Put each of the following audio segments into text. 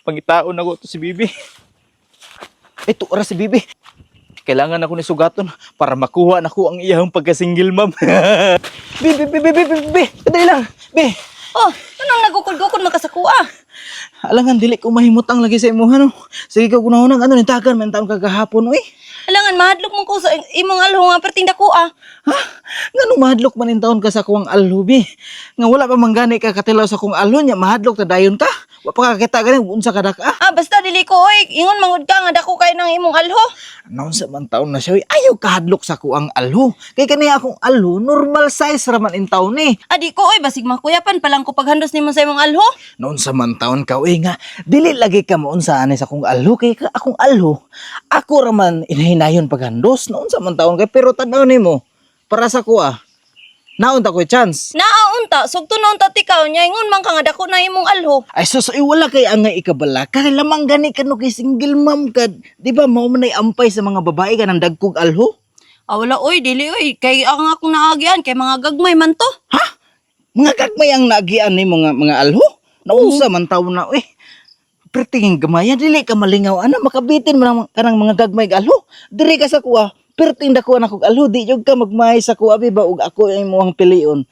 Pangitaon ako to si Bibi. Ito ra si Bibi. Kailangan ako ni sugaton para makuha nako ang iyang pagka-single mom. Bibi, Bibi, Bibi, Bibi, kadali lang. Bi, Oh, anong nagukod-gukod makasakua? Alangan dili ko mahimutang lagi sa imuha no. Sige ka gunahon ano nintagan man taon kagahapon oy. Alangan mahadlok mo ko sa imong alho nga perting dako ah. Ha? Ngano mahadlok man taon ka sa kuwang alho bi? Nga wala pa man gani ka katilaw sa kong alho nya mahadlok ta dayon ta. Wa pa kakita gani unsa ka dak ah. Ah, basta dili ko oy, ingon mangud ka nga dako kay nang imong alho. Naunsa man taon na siya oy. Ayaw kahadlok sa kuang alho. Kay kani akong alho normal size ra man in taon ni. Ah, di ko oy, basig makuyapan pa lang ko paghandos nimo sa imong alho. Naunsa man taon ka oy nga dili lagi ka maunsa ani sa akong alho kay ka akong alho. Ako ra man inahinayon paghandos. Naunsa man taon kay pero tan-aw nimo para sa kuha. Naon ta ko'y chance. Naa unta, sugto na unta tikaw nya ingon man ka nga dako na imong alho. Ay sus, ay wala kay angay ikabala. Kay lamang gani ka no kay single mom ka. Di ba mao man ay ampay sa mga babae ka ng dagkog alho? Ah, wala oy, dili oy, kay ang akong naagian kay mga gagmay man to. Ha? Mga gagmay ang naagian ni mga mga alho? Nausa man taon na eh. Pertingin gamaya dili ka malingaw ana makabitin man ang kanang mga gagmay og alho. Diri ka sa kuha. Perting dako na kog alho di jud ka magmahay sa kuha bi ba ug ako ang imong pilion.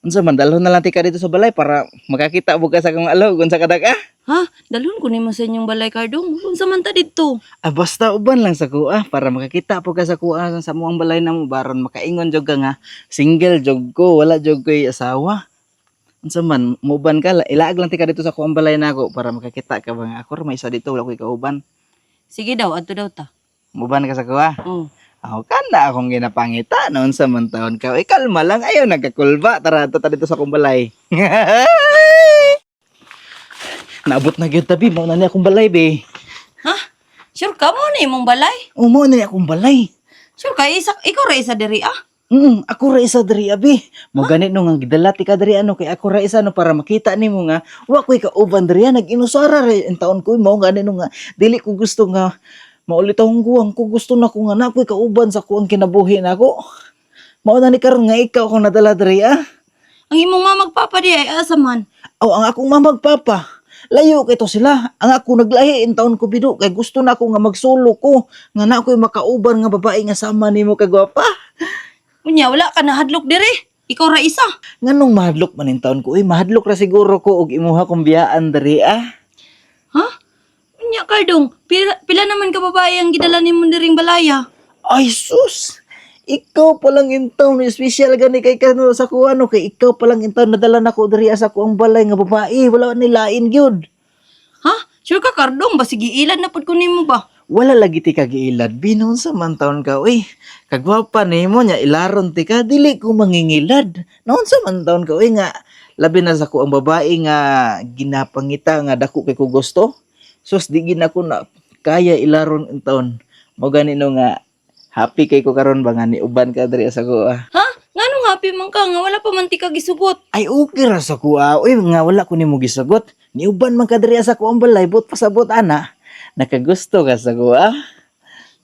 Unsa man dalhon na lang ti ka dito sa balay para makakita mo ka sa akong alho ug unsa ka dak ah? Ha? Dalhon ko nimo sa inyong balay kardong. Unsa man ta didto? Ah, basta uban lang sa kuha para makakita po ka sa kuha sa muang balay na mo baron makaingon jud ka nga single jud ko wala jud ko'y asawa. Unsa man muban ka ilaag lang ti ka dito sa kuang balay nako para makakita ka ba nga ako ra may isa dito wala ko'y kauban. Sige daw, adto daw ta. Muban ka sa kuha. Oh. Ako kana akong ginapangita noon sa man taon ka. Eh, kalma lang ayaw nagkakulba tara adto ta dito sa akong balay. Naabot na gyud tabi mao na ni akong balay be. Ha? Sure ka mo na imong balay? O mao na ni akong balay. Sure ka isa ikaw ra isa diri ah? Ako ra isa diri abi. Mo ganit no nga gidala ti ka diri ano kay ako ra isa no para makita nimo nga wa ko'y kauban diri ah, nag-inusara ra in taon ko mao gani no nga dili ko gusto nga maulitahong guwang ko gusto na ko nga na ako'y kauban sa kuang kinabuhi nako. Mao na ni karon nga ikaw akong nadala diri ah. Ang imong mama magpapa di ay asa man. Aw ang akong mama ug papa. Layo kay to sila. Ang ako naglahi in taon ko bido kay gusto na ako nga magsulo ko nga na ako'y makauban nga babae nga sama nimo kagwapa. Unya wala ka nahadlok diri. Ikaw ra isa. Nganong mahadlok man in taon ko? Uy, mahadlok ra siguro ko og imuha kong biyaan diri ah. Ha? Unya kardong, pila naman ka babae ang gidala nimo diring balaya? Ay sus! Ikaw palang in taon, special gani kay kano sa kuha no kay ikaw palang in taon nadala nako diri ah, sa kuang balay nga babae, wala ni lain gyud. Ha? Sure ka kardong, basig giilad na pud ko nimo ba? Wala lagi ti kagiilad binon sa man taon ka uy. Kagwapa nimo nya ilaron ti ka dili ko mangingilad. Noon sa man taon ka uy nga labi na sa kuang babae nga ginapangita nga dako kay ko gusto. Sus di gid nako na kaya ilaron in taon. Mo gani no nga happy kay ko karon ba nga niuban ka diri sa kuha. Ha? Nganong happy man ka nga wala pa man ti ka gisugot? Ay okay ra sa kuha. Uy nga wala ko nimo gisugot. Niuban man ka diri sa kuang balay but pasabot ana. Nakagusto ka sa kuha.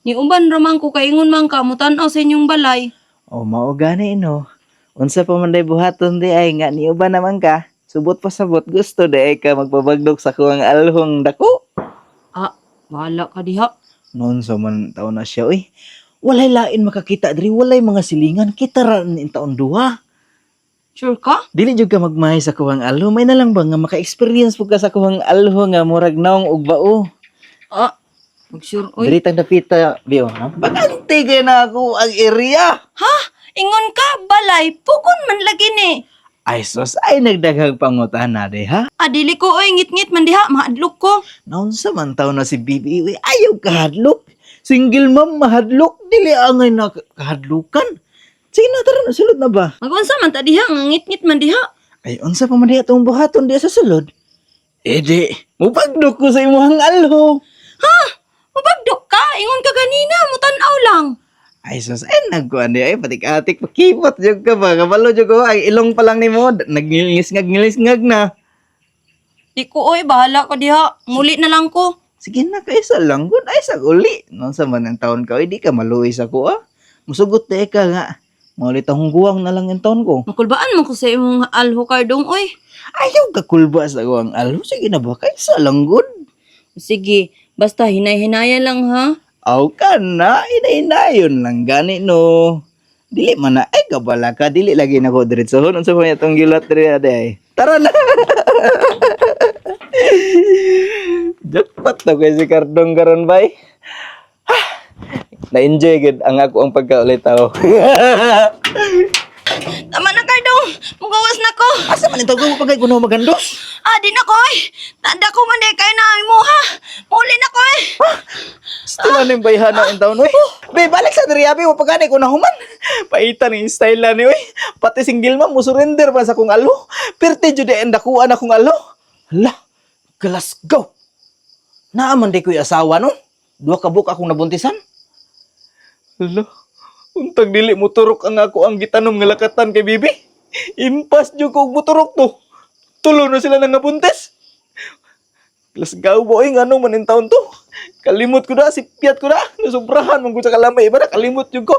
Ni uban ra man ko kay ingon man ka mutan-aw sa inyong balay. O mao gani no. Unsa pa man day buhaton di ay nga niuban naman ka. Subot pa sabot gusto di ay ka magpabagdok sa kuang alhong dako. Ah, bahala ka diha. Noon sa man taon na siya uy. Walay lain makakita diri, walay mga silingan kita ra ni taon duha. Sure ka? Dili jud ka magmahay sa kuang alho, may na lang ba nga maka-experience pud ka sa kuang alho nga murag naong og bao. Ah, mag-sure oy. Diri tang dapita biyo. Bakante kay na ako ang area. Ha? Ingon ka balay pukon man lagi ni. Ay sus, ay nagdaghang pangutana di ha. Ah, dili ko oy ngit-ngit man diha, mahadlok ko. Naunsa man taon na si Bibi, uy, ayaw kahadlok. Single mom, mahadlok. Dili angay na kahadlukan. Sige na, tara na, sulod na ba? Magunsa man ta diha nga ngit-ngit man diha. Ay, unsa pa man diha itong buhaton diha sa sulod? Eh di, mupagdok ko sa imuhang alho. Ha? Mabagdok ka? Ingon ka ganina, mutan-aw lang. Ay, sus, ay, nagkuhan di, ay, patik-atik, pakipot, jug ka ba? Kabalo, jug ko, ay, ilong pa lang ni mo, nagnilisngag-nilisngag na. Di ko oy, bahala ka diha. Muli na lang ko. Sige na, kaysa lang, good, ay, sa uli. Noon sa man ang taon ka, ay, di ka maluwi sa ko, ah. Musugot di ka nga. Maulit akong guwang na lang yung taon ko. Makulbaan man ko sa imong alho kardong oy. Ayaw ka kulba sa guwang alho. Sige na ba, kaysa lang, good. Sige, basta hinay-hinaya lang ha. Aw ka na, inay-inayon lang gani no. Dili man na, ay kabala ka, dili lagi na ko diretsohon. Unsa man itong gilat diri ade ay. Tara na! Jackpot na kay si Cardong karon bay. Na-enjoy gid ang ako ang pagkaulit tao. Tama na, Cardong. Mugawas na ko. Asa man ito ko pagay kuno magandos? Ah, di na ko eh. Tanda ko man eh, kayo na ang imo ha. Muli na ko eh. Still na yung bayhana in town, uy. Be, balik sa diri abi, wa pagani ko na human. Paitan ang style na ni, uy. Pati single ma'am, mo surrender pa sa kong alo. Pirti jud ang dakuan akong alo. Hala, Glasgow. Naaman di ko'y asawa no. Duha ka buok akong nabuntisan. Hala, untag dili mo turok ang ako ang gitanom nga lakatan kay bibi. Impas jud ko og moturok to. Tulo na sila nang nabuntis. Glasgow boy, ngano man in taon to. Kalimot ko na, sipyat ko na. Nasubrahan man ko sa kalamay. Iba na, kalimot yun ko.